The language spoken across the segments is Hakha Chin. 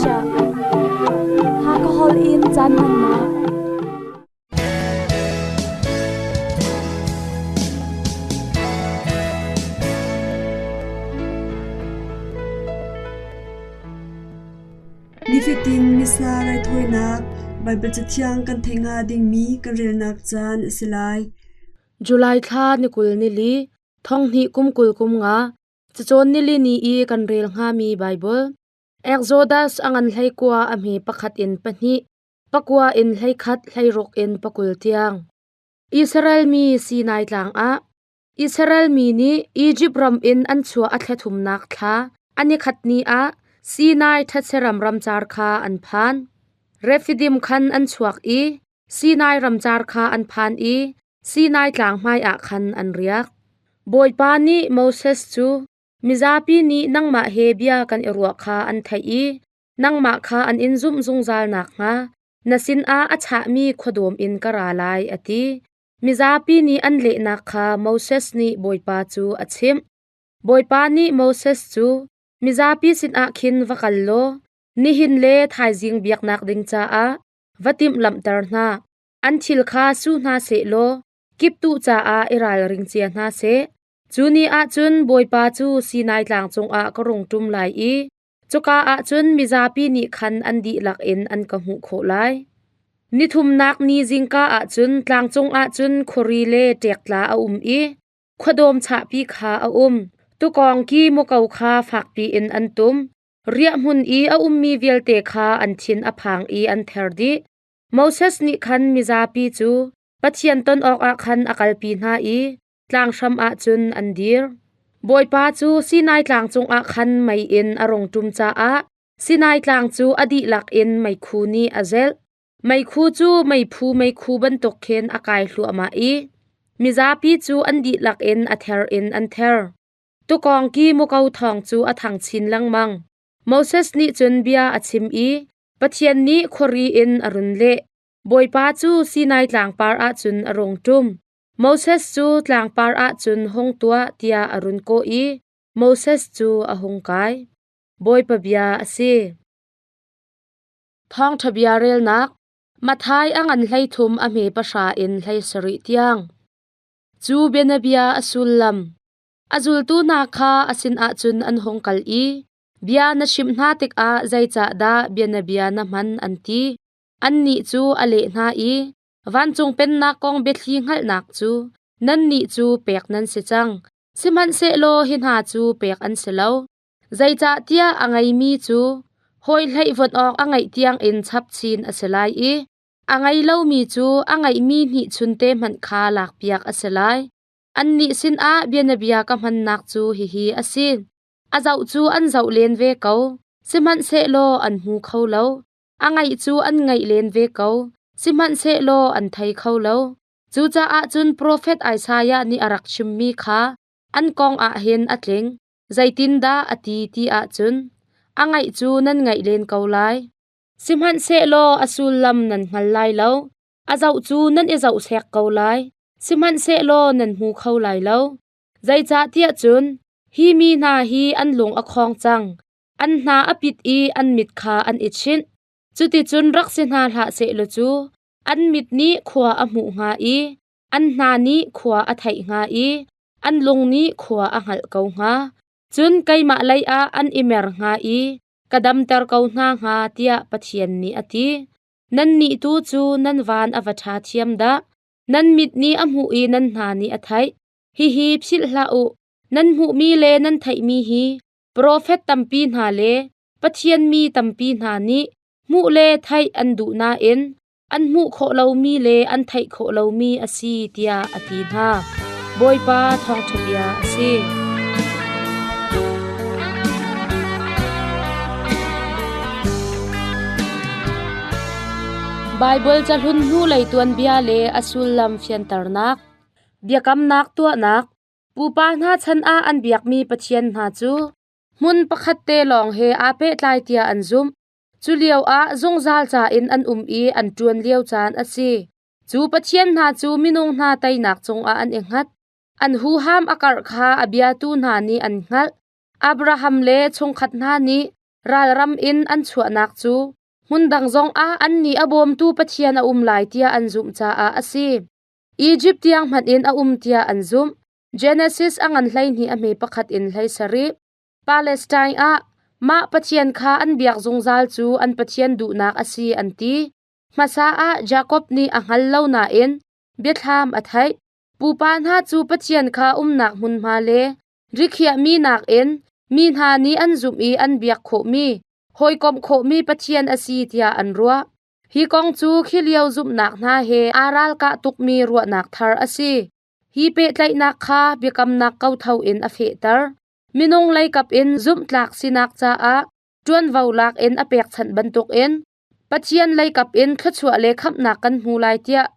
chiah. Hakha holh in caan hmannak. Nifatin Missa raithawinak Baibal Cathiang kan theih hnga dingmi kan relnak caan a si lai. July thla ni 20 ni li, thong hnih kum 20 kum nga, cacawn nili ni i kan rel hngami Baibal. Exodus a ngan hlei kua a hme pakhat in pahnih, pakua in hlei khat hlei ruk in pakul tiang. Israel mi Sinai tlang ah Israel mi nih Izipt ram in an chuah a thla thumnak thla a nikhat ni ah Sinai thetse ram ramcar kha an phan. Refidim khan an chuak i Sinai ramcar kha an phan i Sinai tlang hmaiah khan an riak. Bawipa nih Moses cu, Mizapi nih nangmah he bia kan i ruah kha an theih i nangmah kha an in zumh zungzal nakhnga na sinah a chahmi khuadawm in ka ra lai, a ti. Mizapi nih an lehnak kha Moses nih Bawipa cu a chimh. Bawipa nih Moses cu, Mizapi sinah khin va kal law, nihin le thaizing biaknak ding caah va timhlamhter hna. An thil kha su hna sehlaw kiptuh caah i ralring cia hna seh. Cu ni ah cun Bawipa cu Sinai tlang cungah ka rung ṭum lai i cuka ah cun mizapi nih khan an dihlak in an ka hmuh khawh lai. Nithumnak ni zingka ah cun tlang cungah cun khuari le ṭektla a um i khuadawm chahpi kha a um. Tuukawng ki muko kha fakpi in an tum. Riahhmun i a ummi vialte kha an thin a phang i an ther dih. Moses nih khan mizapi cu Pathian ton awkah khan a kalpi hna i tlang hram ah cun an dir. Bawipa cu Sinai tlang cungah khan mei in a rung ṭum caah Sinai tlang cu a dihlak in meikhu nih a zelh. Meikhu cu meiphu meikhu bantuk khin a kai hluahmah i mizapi cu an dihlak in a ther in an ther. Tuukawng ki muko thawng cu a thang chin lengmang. Moses nih cun bia a chim i Pathian nih khuari in a run leh. Bawipa cu Sinai tlangpar ah cun a rung ṭum. Moses cu tlangpar ah cun hung tuah tiah a run kawh i Moses cu a hung kai. Bawipa bia a si. Thawngṭha bia relnak Matthai a ngan 13 a hme pahra in 17 tiang. Cu bianabia a sullam a zultu hna kha a sinah cun an hung kal i bia na chimh hna tikah zeicahdah bianabia na hman an ti. Annih cu a leh hna i Vancung Pennak kong biathli hngalhnak cu nannih cu pek nan si cang, sihmanhsehlaw hi hna cu pek an si lo. Zeicahtiah a ngeimi cu hawi hleihvuan awk a ngeih tiangin chap chin a si lai i a ngei lomi cu a ngeihmi hnihchunte hmanh kha lakpiak a si lai. Annih sinah bianabia ka hmannak cu hihi a si. A zoh cu an zoh len ve ko, sihmanhsehlaw an hmu kho lo. A ngaih cu an ngaih len ve ko, sihmanhsehlaw an thei kho lo. Cucaah cun profet Isaiah nih a rak chimmi kha an kong ah hin a tling. Zeitindah a ti ti ahcun, a ngaih cu nan ngaih len ko lai. Sihmanhsehlaw a sullam nan hngal lai lo. A zoh cu nan i zohsek ko lai, sihmanhsehlaw nan hmu kho lai lo. Zeicahtiah cun hi mi hna hi an lung a khong cang. An hna a pit i an mit kha an i chinh. Cuticun rak si hna hlah sehlaw cu an mit nih khua a hmuh hnga i an hna nih khua a theih hnga i an lung nih khua a hngalh ko hnga. Cun keimah lei ah an i mer hnga i ka damter ko hna hnga tiah Pathian nih a ti. Nannih tu cu nan van a va ṭha thiam dah! Nan mit nih a hmuh i nan hna nih a theih. Hihi philh hlah u, nan hmuhmi le nan theihmi hi profet tampi hna le Pathian mi tampi hna nih hmuh le theih an duh nain an hmuh khawh lomi le an theih khawh lomi a si tiah a ti hna. Bawipa thawngṭha bia a si. Baibal cahlun hnulei tuanbia le a sullam fianternak, biakamnak tuahnak, Pupa hna chan ah an biakmi pathian hna cu hmun pakhat te lawng he aa pehtlai tiah an zumh. Cu lioah zungzal ca in an um i an ṭuan lio caan a si. Cu pathian hna cu minung hna teinak cungah an i hngat. An huham a karh kha a biatu hna nih an hngalh. Abraham le chungkhat hna nih Ralram in an chuahnak cu hmundang zongah annih a bawmtu Pathian a um lai tiah an zumh caah a si. Izipt tiang hmanh in a um tiah an zumh. Genesis a ngan 12 a hme pakhat in 17. Palestine ah mah Pathian kha an biak zungzal cu an Pathian duhnak a si an ti. Hmasa ah Jakob nih a hngal lo nain biathlam a theih. Pupa hna cu Pathian kha umnak hmunhma le rikhiahmi nakin mi hna nih an zumh i an biak khawhmi, hawikomh khawhmi Pathian a si tiah an ruah. Hi kong cu khi lio zumhnak hna he aa ralkah tukmi ruahnak thar a si. Hi pehtlaihnak kha biakamnak kotho in a fehter. Minung leikap in zumhtlak sinak caah ṭuanvo lak in a pekchanh bantukin Pathian leikap in thluachuah le khamhnak kan hmu lai tiah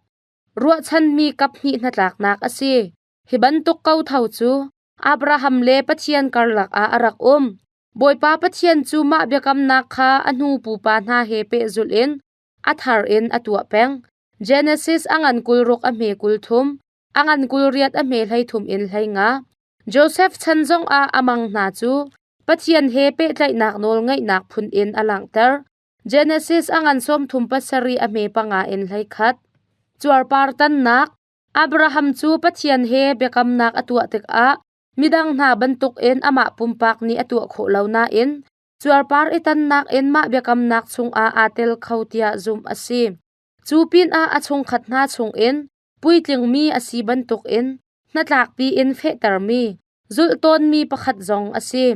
ruahchanmi kaphnih hnatlaknak a si. Hi bantuk kotho cu Abraham le Pathian karlak ah a rak um. Bawipa Pathian cu mah biakamnak kha a hnu pupa hna he pehzulh in a thar in a tuah peng. Genesis a ngan 26 a hme 30, a ngan 28 a hme 33 in 15. Josef chan zongah a mang hna cu Pathian he pehtlaihnak nawl ngeihnak phun in a langhter. Genesis a ngan 37 a hme panga in 11. Cuarpar tannak Abraham cu Pathian he biakamnak a tuah tikah midang hna bantukin amah pumpak nih a tuah khawh lo nain cuarpar i tannak in mah biakamnak chungah aa tel kho tiah zumh a si. Cu pinah a chungkhat hna chungin puitlingmi a si bantukin hnatlakpi in fehtermi, zulh tawnmi pakhat zong a si.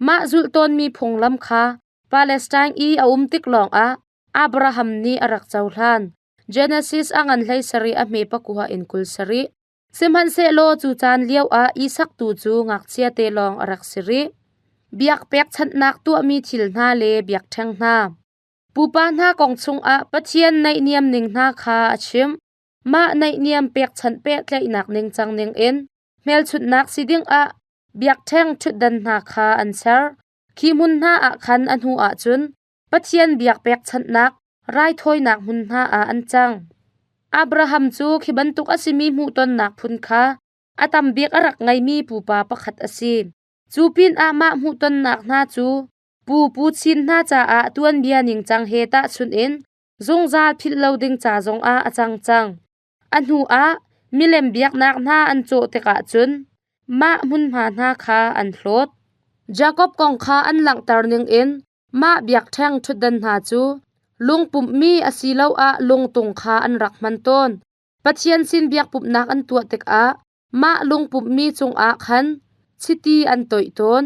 Mah zulh tawnmi phunglam kha Palestine i a um tik lawngah Abraham nih a rak cohlan. Genesis a ngan 17 a hme pakua in 27. Sihmanhsehlaw cu caan lioah Isak tu cu ngakchia te lawng a rak si rih. Biak pekchanhnak tuahmi thil hna le biakṭheng hna. Pupa hna kong chungah Pathian naihniam ning hna kha a chimh. Mah naihniam pekchanh pehtlaihnak ningcang ningin hmelchunhnak si dingah biakṭheng ṭhutdan hna kha an ser. Khi hmun hna ah khan a hnu ah cun Pathian biak pekchanhnak raithawinak hmun hna ah an cang. Abraham cu khi bantuk a simi hmuhtonnak phun kha a tam bik a rak ngeimi pupa pakhat a si. Cu pinah mah hmuhtonnak hna cu pu pu chin hna caah tuanbia ningcang he tahchunh in zungzal philh lo ding ca zongah a cang cang. A hnu ah milem biaknak hna an cawh tikah cun mah hmunhma hna kha an hlawt. Jakob kong kha an langhter ningin mah biakṭheng ṭhutdan hna cu lungpumhmi asiloah lungtung kha an rak hman tawn. Pathian sin biakpumhnak an tuah tikah mah lungpumhmi cungah khan chiti an toih tawn.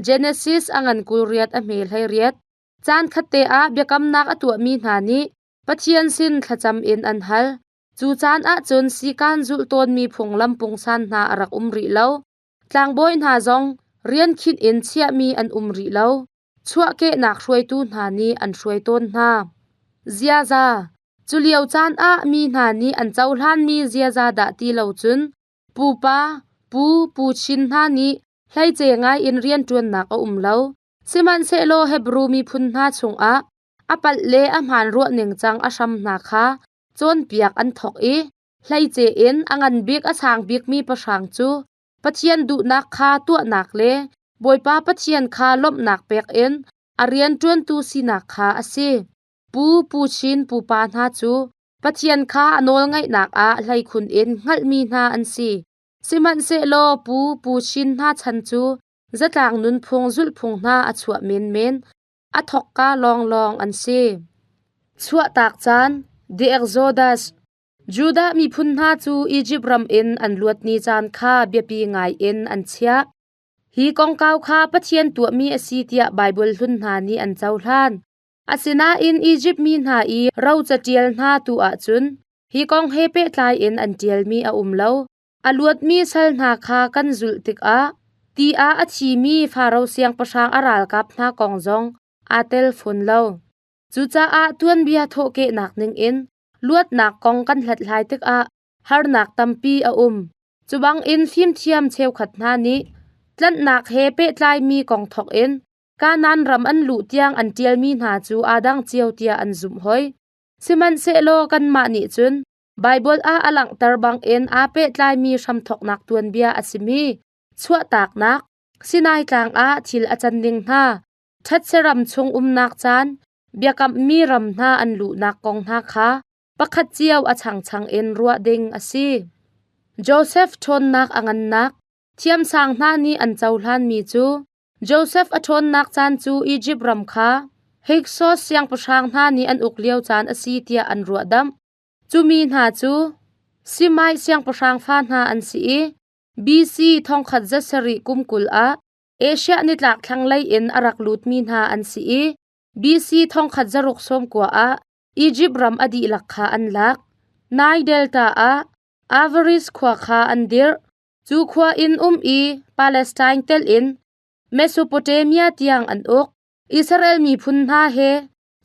Genesis a ngan 28 a hme 18. Caan khatte ah biakamnak a tuahmi hna nih Pathian sin thlacam in an hal. Cu caan ahcun sikaan zulh tawnmi phunglam pungsan hna a rak um rih lo. Tlangbawi hna zong rian khinh in chiahmi an um rih lo. Chuahkehnak hruaitu hna nih an hruai tawn hna. Ziaza Cu lio caan ah mi hna nih an cohlanmi ziaza dah ti lo cun pupa, pu, pu chin hna nih hleice ngai in rianṭuannak a um lo. Sihmanhsehlaw Hebru miphun hna chungah a palh le a hmaan ruah ningcang a hram hna kha cawnpiak an thawk i hleice in a ngan bik a sang bikmi pahrang cu Pathian duhnak kha tuahnak le Bawipa Pathian kha lawmhnak pek in a rianṭuantu sinak kha a si. Pu Pu Chin pupa hna cu Pathian kha a nawlngaihnak ah hleikhun in hngalhmi hna an si. Sihmanhsehlaw Pu Pu Chin hna chan cu zatlang nunphung zulhphung hna a chuah menmen, a thawkka lawnglawng an si. Chuahtak caan, The Exodus Judah miphun hna cu Izipt ram in an luat ni caan kha biapi ngai in an chiah. Hi kongkau kha Pathian tuahmi a si tiah Baibal hlun hna nih an cohlan. Asinain Izipt mi hna i ro caṭial hna tu ahcun hi kong he pehtlai in an ṭialmi a um lo. A luatmi sal hna kha kan zulh tikah ti ah a thimi Faro siangpahrang a ralkap hna kong zong aa tel fawn lo. Cucaah tuanbia thawhkehnak ningin luatnak kong kan hlathlai tikah harnak tampi a um. Cu bangin fimthiam cheukhat hna nih tlanhnak he pehtlaimi kong thawkin Kanaan ram an luh tiang an ṭialmi hna cu aa dang cio tiah an zumh hoi. Sihmanhsehlaw kanmah nih cun Baibal ah a langhter bangin aa pehtlaimi hramthawknak tuanbia a simi chuahtaknak Sinai Tlang ah thil a can ning hna. Ṭhetse ram chung umnak caan, biakammi ram hna an luhnak kong hna kha pakhat cio a changchang in ruah ding a si. Josef ṭhawnnak a ngannak, thiamsang hna nih an cohlanmi cu Josef a ṭhawnnak caan cu Izipt ram kha Hyksos siangpahrang hna nih an uk lio caan a si tiah an ruahdamh. Cu mi hna cu Simai siangpahrang fa hna an si i BC 1720 kum 20 ah Asia nitlak thlanglei in a rak lutmi hna an si i BC 1690 ah Izipt ram a dihlak kha an lak. Nile Delta ah Avaris khua kha an dirh. Cu khua in um i Palestine telh in Mesopotamia tiang an uk. Israel miphun hna he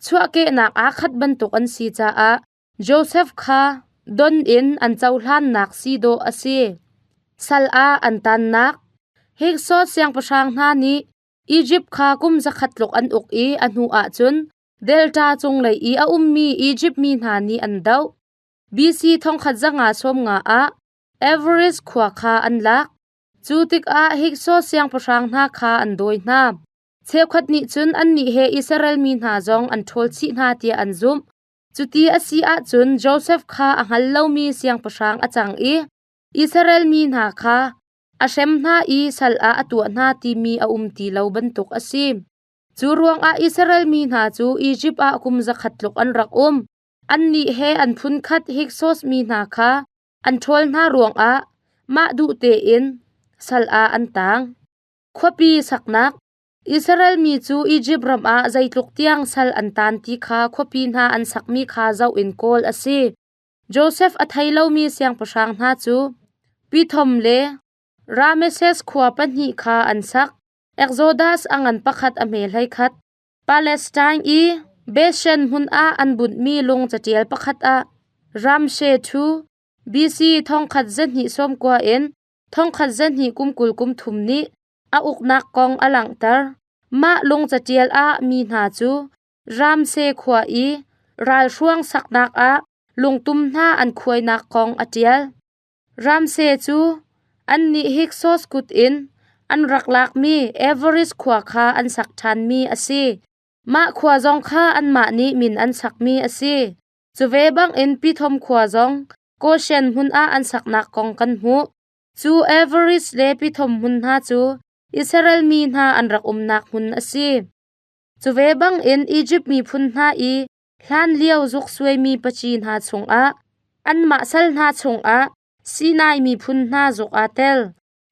chuahkehnak aa khat bantuk an si caah Josef kha don in an cohlannak si dawh a si. Sal ah an tannak Hyksos siangpahrang hna nih Izipt kha kum zakhat tluk an uk i a hnu ahcun Delta cunglei i a ummi Izipt mi hna nih an doh. BC 1550 ah Everest khua kha an lak. Cu tikah Hyksos siangpahrang hna kha an dawi hna. Cheukhat nih cun annih he Israel mi hna zong an ṭhawl chih hna tiah an zumh. Cuti a si ahcun Josef kha a hngal lomi siangpahrang a cang i Israel mi hna kha a hrem hna i sal ah a tuah hna timi a um ti lo bantuk a si. Cu ruangah Israel mi hna cu Izipt ah kum zakhat tluk an rak um. Annih he an phunkhat Hyksos mi hna kha an ṭhawl hna ruangah mah duh tein sal ah an taang. Khuapi saknak Israel mi cu Izipt ram ah zeitluk tiang sal an taan ti kha khuapi hna an sakmi kha zoh in kawl a si. Josef a thei lomi siangpahrang hna cu Pithom le Rameses khua pahnih kha an sak. Exodus a ngan pakhat a hme hleikhat. Palestine i Beshan hmun ah an bunhmi lung catial pakhat ah Ramshe thu BC 1290 in 1223 nih a uknak kong a langhter. Mah lung catial ah mi hna cu Ramse khua i ralhruang saknak ah lungtum hna an khuainak kong a ṭial. Ramse cu annih Hyksos kut in an rak lakmi Everest khua kha an sak ṭhanmi a si. Mah khua zong kha anmah nih min an sakmi a si. Cu ve bangin Pithom khua zong Goshen hmun ah an saknak kong kan hmuh. Cu Everest le Pithom hmun hna cu Israel mi hna an rak umnak hmun a si. Cu ve bangin Izipt miphun hna i hlanlio zuk suaimi paci hna chungah anmah sal hna chungah Sinai miphun hna zuk aa tel.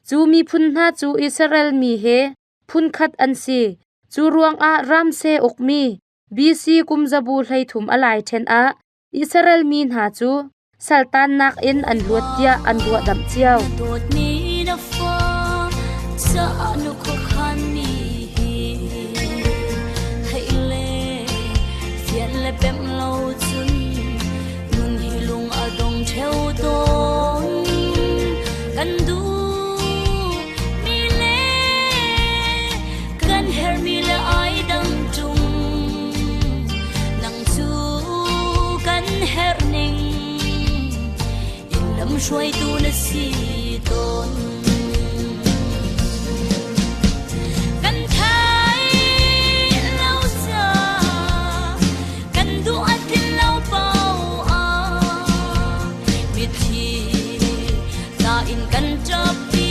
Cu miphun hna cu Israel mi he phunkhat an si. Cu ruangah Ramse ukmi BC kum zabu 13 a lai ṭhen ah Israel mi hna cu saltannak in an luat tiah an ruahdamh cio. Hruaitu na si tawn. Kan thai lo ca, kan duh a tlin lo pau ah, mithi ta in kan ṭapi,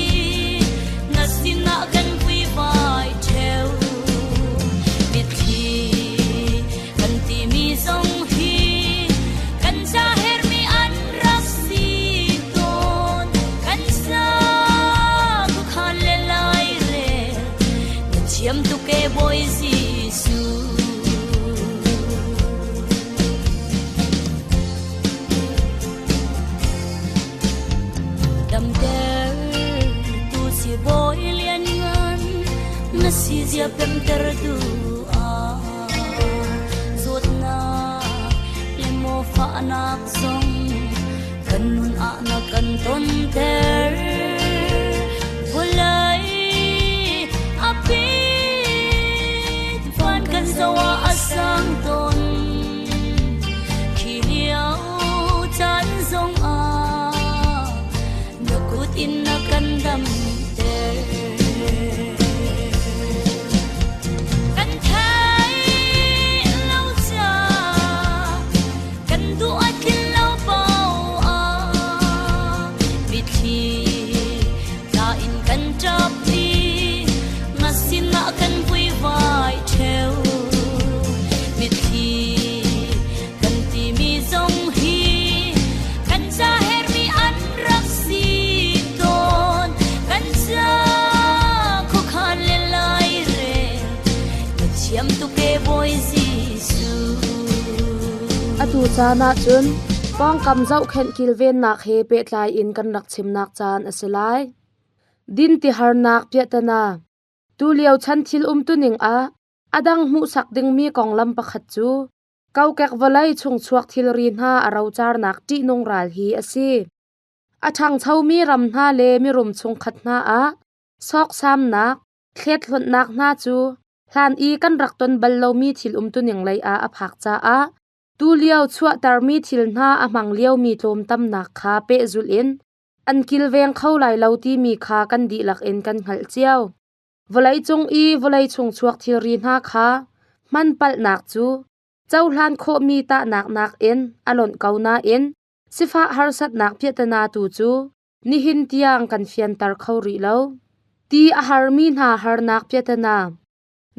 na sinah kan vuivai ṭheu. Mitthli kan timi zong hi kan ca herhmi an rak si tawn. Kan sa khuakhan le lairel na thiam tuk e Bawi Jesuh. Damter tu si Bawi lianngan na si zia pemter tu ah zawtnak le maw fahnak zong kan nun ah na kan tonter vawlei a pit van kan zoh ah a sang tawn khi lio caan zong ah na kut in na kan damter. Kan Atu caan ahcun pawngkam zohkhenh kilvennak he pehtlai in kan rak chimnak caan a si lai. Dinti harnak piahtana. Tulio chan thil umtuning ah a dang hmuhsak dingmi konglam pakhat cu kokek vawlei chungchuak thilri hna a rocarnak ṭihnung ral hi a si. A ṭhangchomi ram hna le mirum chungkhat hna ah sawksamnak, thlethlonhnak hna cu hlan i kan rak ton bal lomi thil umtuning lei ah a phak caah tulio chuahtermi thil hna a hmang liomi tlawmtamnak kha pehzulh in an kilveng kho lai lo timi kha kan dihlak in kan hngalh cio. Vawleicung i vawlei chungchuak thilri hna kha hman palhnak cu cohlan khawhmi tahnak nakin a lonh ko nain sifah harsatnak piahtana tu cu nihin tiang kan fianter kho rih lo. Ti a harmi hna harnak piahtana.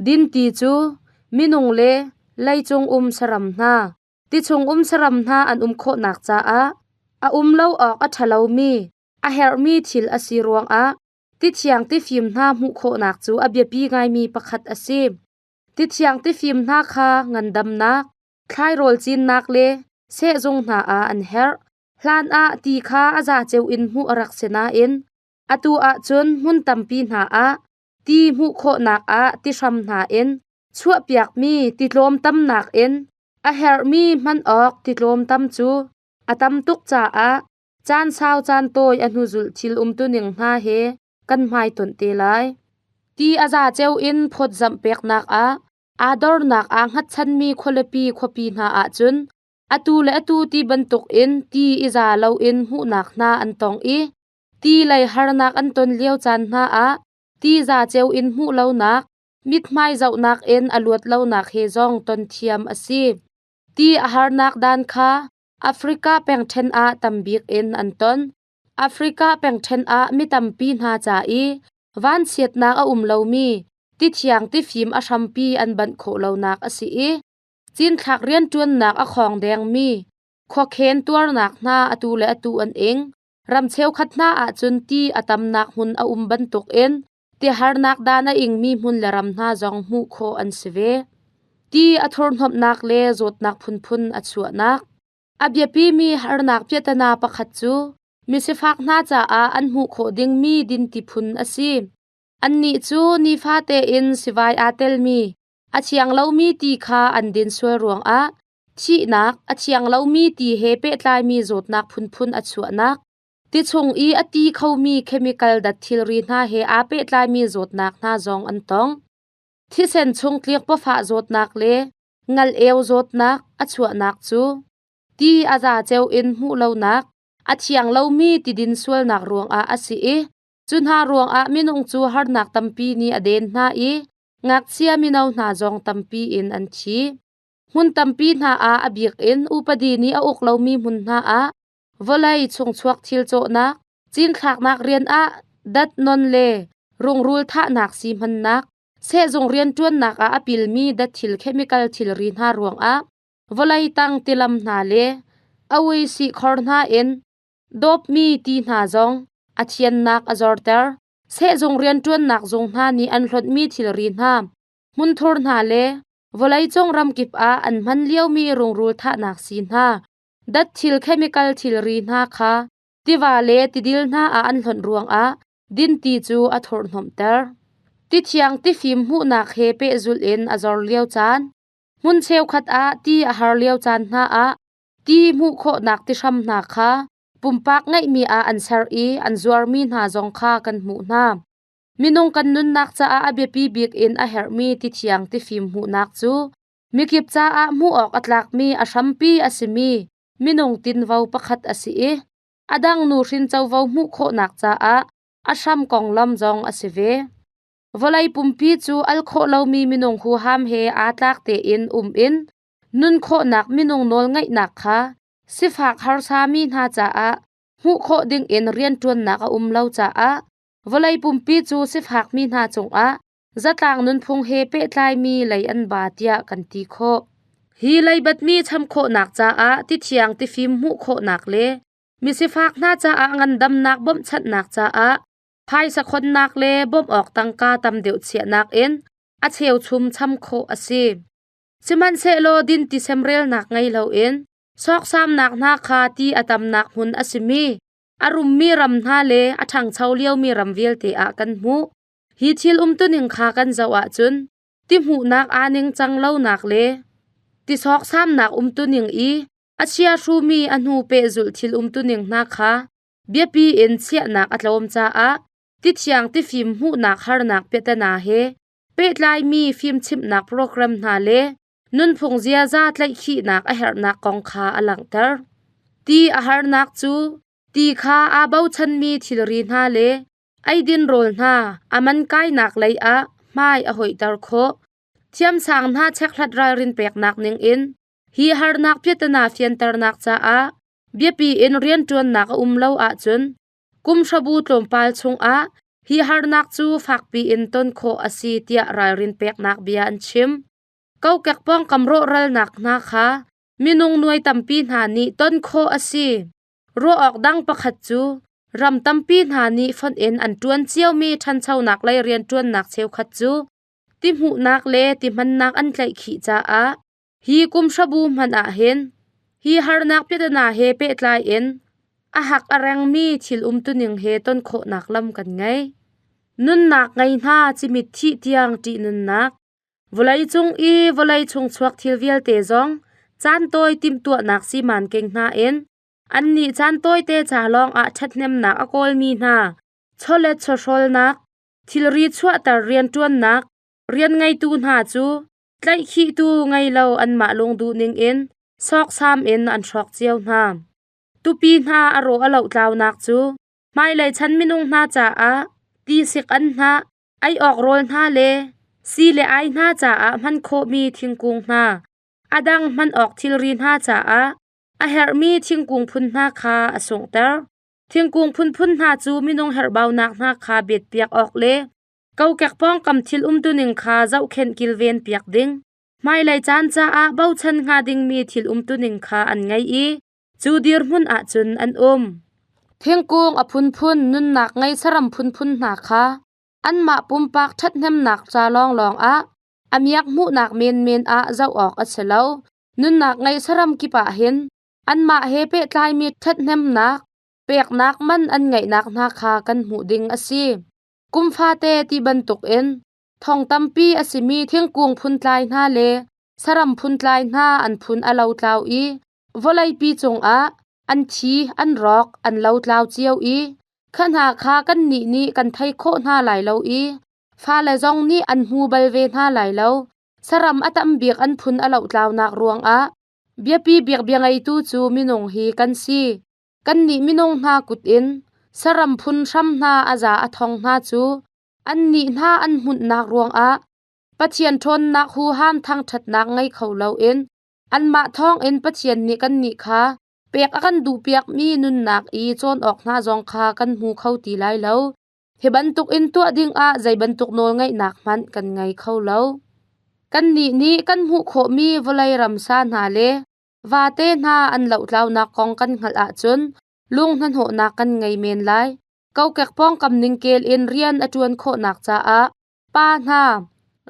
Dinti cu minung le leicung um saram hna, tichung um saram hna an um khawhnak caah a um lo awk a ṭha lomi, a herhmi thil a si ruangah tithiang tifim hna hmuh khawhnak cu a biapi ngaimi pakhat a si. Tithiang tifim hna kha ngandamnak, thlairawl cinnak le sehzung hna ah an herh. Hlan ah ti kha a zaceu in hmuh a rak si nain atu ahcun hmun tampi hna ah ti hmuh khawhnak ah tihram hna in chuahpiakmi ti tlawmtamnak in a herhmi hman awk ti tlawmtam cu a tam tuk caah caan sau caan tawi a hnuzulh thil umtuning hna he kan hmaitonh te lai. Ti a zaceu in phawtzamh peknak ah aa dornak aa hngatchanmi khualipi khuapi hna ahcun atu le atu ti bantukin ti i za loin hmuhnak hna an tong i ti lei harnak an ton lio caan hna ah ti zaceu in hmuh lonak, mithmai zohnak in a luat lonak he zong ton thiam a si. Ti a harnak dan kha Africa pengṭhen ah tambik in an ton. Africa pengṭhen ah mi tampi hna ca i vanchiatnak a um lomi tithiang tifim a hrampi an banh khawh lonak a si i cinthlak rianṭuannak a khawng dengmi khuakhen tuarnak hna atu le atu an ing. Ram cheukhat hna ahcun ti a tamnak hmun a um bantukin ti harnak dan a ingmi hmun le ram hna zong hmuh khawh an si ve. Ti a thurhnomhnak le zawtnak phunphun a chuahnak. A biapimi harnak piahtana pakhat cu misifak hna caah an hmuh khawh dingmi dinti phun a si. Annih cu nifate in sivai aa telmi, a thiang lomi ti kha an din sual ruangah thihnak, a thiang lomi ti he pehtlaimi zawtnak phunphun a chuahnak, ti chung i a ti khomi chemical dat thilri hna he aa pehtlaimi zawtnak hna zong an tong. Thisen chung tlik pawfah zawtnak le ngal-eu zawtnak a chuahnak cu ti a zaceu in hmuh lonak, a thiang lomi tidin sualnak ruangah a si i cu hna ruangah minung cu harnak tampi nih a den hna i ngakchia mino hna zong tampi in an thi. Hmun tampi hna ah a bik in upadi nih a uk lomi hmun hna ah vawlei chungchuak thil cawhnak, cinthlaknak rian ah dat non le rungrul thahnak sii hmannak, sehzung rianṭuannak ah a pilmi dat thil chemical thilri hna ruangah vawlei tang tilam hna le awisi khor hna in dawpmi ti hna zong a thiannak a zorter. Sehzung rianṭuannak zung hna nih an hlonhmi thilri hna, hmunthur hna le vawleicung ramkip ah an hman liomi rungrul thahnak sii hna, dat thil chemical thilri hna kha tiva le tidil hna ah an hlonh ruangah dinti cu a thurhhnawmhter. Tithiang tifim hmuhnak he pehzulh in a zor lio caan, hmun cheukhat ah ti a har lio caan hna ah ti hmuh khawhnak tihram hna kha pumpak ngeihmi ah an ser i an zuarmi hna zong kha kan hmuh hna. Minung kan nunnak caah a biapi bik in a herhmi tithiang tifim hmuhnak cu mikip caah hmuh awk a tlakmi a hrampi a simi minung tinvo pakhat a si i a dang nuhrin covo hmuh khawhnak caah a hram konglam zong a si ve. Vawlei pumpi cu al khawh lomi minung huham he aa tlak tein um in nun khawhnak minung nawlngeihnak kha sifak harsami hna caah hmuh khawh dingin rianṭuannak a um lo caah vawlei pumpi cu sifakmi hna cungah zatlang nunphung he pehtlaimi lei an ba tiah kan ti khawh. Hi leibatmi cham khawhnak caah tithiang tifim hmuh khawhnak le misifak hna caah ngandamnak bawmhchanhnak caah phaisa khonnak le bawmh awk tangka tam deuh chiahnak in a cheuchum cham khawh a si. Sihmanhsehlaw dinti semrelnak ngei loin. Sawksamnak hna kha ti a tamnak hmun a simi a rummi ram hna le a ṭhangcho liomi ram vialte ah kan hmuh. Hi thil umtuning kha kan zoh ahcun ti hmuhnak aa ningcang lonak le ti sawksamnak umtuning i a chiahrumi a hnu pehzulh thil umtuning hna kha biapi in chiahnak a tlawm caah ti thiang tifim hmuhnak harnak piahtana he pehtlaimi fimchimhnak program hna le nunphung ziaza tlaihkhihnak a herhnak kong kha a langhter. Ti a harnak cu ti kha aa bochanmi thilri hna le eidin rawl hna a man kainak lei ah hmai a hoihter khawh. Thiamsang hna chekhlat ralrin peknak ningin hi harnak piahtana fianternak caah biapi in rianṭuannak a um lo ahcun kum hrabu tlawmpal chungah hi harnak cu fakpi in ton khawh a si tiah ralrin peknak bia an chim. Kokek pawngkam rawhralnak hna kha minung nuai tampi hna nih ton khawh a si. Ruah awk dang pakhat cu ram tampi hna nih fonh in an ṭuan ciomi ṭhanchonak lei rianṭuannak cheukhat cu ti hmuhnak le ti hmannak an tlaihkhih caah hi kum hrabu hmanh ah hin hi harnak piahtana he pehtlai in a hak a rengmi thil umtuning he ton khawhnak lam kan ngei. Nunnak ngei hna cimit thih tiang ṭihnunnak Vawleicung i vawlei chungchuak thil vialte zong caan tawi timhtuahnak siman keng hna in annih caan tawite ca lawngah ṭhathnemnak a kawlmi hna chawlet chawhrawlnak, thilri chuahter rianṭuannak, rian ngeitu hna cu tlaihkhihtu ngei lo anmah lungduh ningin sawksam in an hrawk cio hna. Tupi hna a rawh a lohtlaunak cu hmailei chan minung hna caah tisik an hnah, ei awk rawl hna le si le ai hna caah hman khawhmi thingkung hna, a dang hman awk thilri hna caah a herhmi thingkung phun hna kha a sunghter. Thingkung phunphun hna cu minung herhbaunak hna kha betpiak awk le kokek pawngkam thil umtuning kha zohkhenh kilven piak ding. Hmailei caan caah bochan hnga dingmi thil umtuning kha an ngei i cu dirhmun ahcun an um. Thingkung a phunphun nunnak ngei saram phunphun hna kha anmah pumpak ṭhathnemnak ca lawnglawng ah a miak hmuhnak menmen ah zoh awk a si lo. Nunnak ngei saram kip ah hin anmah he pehtlaimi ṭhathnemnak peknak man an ngeihnak hna kha kan hmuh ding a si. Kum fate ti bantukin thong tampi a simi thingkung phuntlai hna le saram phuntlai hna an phun a lotlau i vawleipi cungah an thi, an rawk, an lotlau cio i kha hna kha kannih nih kan thei khawh hna lai lo i fale zong nih an hmu bal ve hna lai lo. Saram a tam bik an phun a lohtlaunak ruangah biapi bik bia ngeitu cu minung hi kan si. Kannih minung hna kut in saram phun hram hna a za a thong hna cu annih hna an hmunhnak ruangah Pathian ṭhawnnak huham thangṭhatnak ngei kho loin anmah thawngin Pathian nih kannih kha pek a kan duhpiakmi nunnak i cawn awk hna zong kha kan hmu kho ti lai lo. Hi bantukin tuah dingah zei bantuk nawlngeihnak hmanh kan ngei kho lo. Kannih nih kan hmuh khawhmi vawlei ramsa hna le vate hna an lohtlaunak kong kan hngalh ahcun lung hnahnawhnak kan ngei men lai. Kokek pawngkam ningkel in rian a ṭuan khawhnak caah pa hna,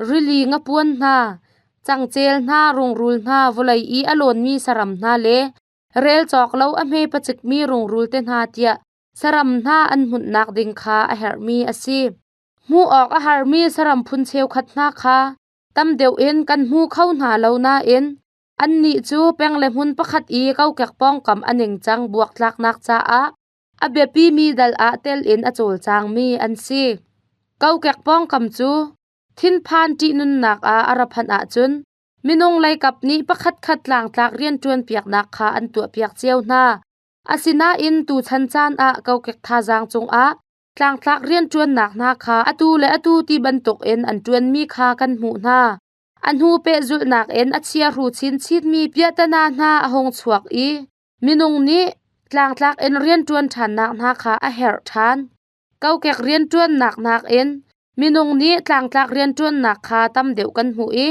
rili ngapuan hna, cangcel hna, rungrul hna, vawlei i a lawnmi saram hna le rel cawk lo a hme pacikmi rungrul te hna tiah saram hna an hmunhnak ding kha a herhmi a si. Hmuh awk a harmi saram phun cheukhat hna kha tam deuh in kan hmu kho hna lo nain annih cu peng le hmun pakhat i kokek pawngkam a ningcang buaktlaknak caah a biapimi dal ah tel in a cawlcangmi an si. Kokek pawngkam cu thinphan ṭihnunnak ah a ra phanh ahcun minung leikap nih pakhatkhat tlangtlak rianṭuanpiaknak kha an tuahpiak cio hna. Asinain tuchan caan ah kokek thazaang cungah tlangtlak rianṭuannak hna kha atu le atu ti bantukin an ṭuanmi kha kan hmuh hna. A hnu pehzulhnak in a chiahru chinchinmi piahtana hna a hung chuak i minung nih tlangtlak in rianṭuan ṭhannak hna kha a herh ṭhan. Kokek rianṭuannak nakin minung nih tlangtlak rianṭuannak kha tam deuh kan hmuh i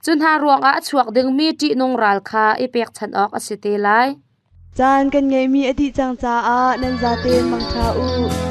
cu hna ruangah a chuak dingmi ṭihnung ral kha i pekchanh awk a si te lai. Caan kan ngeihmi a dih cang caah nan zaten mangṭha u.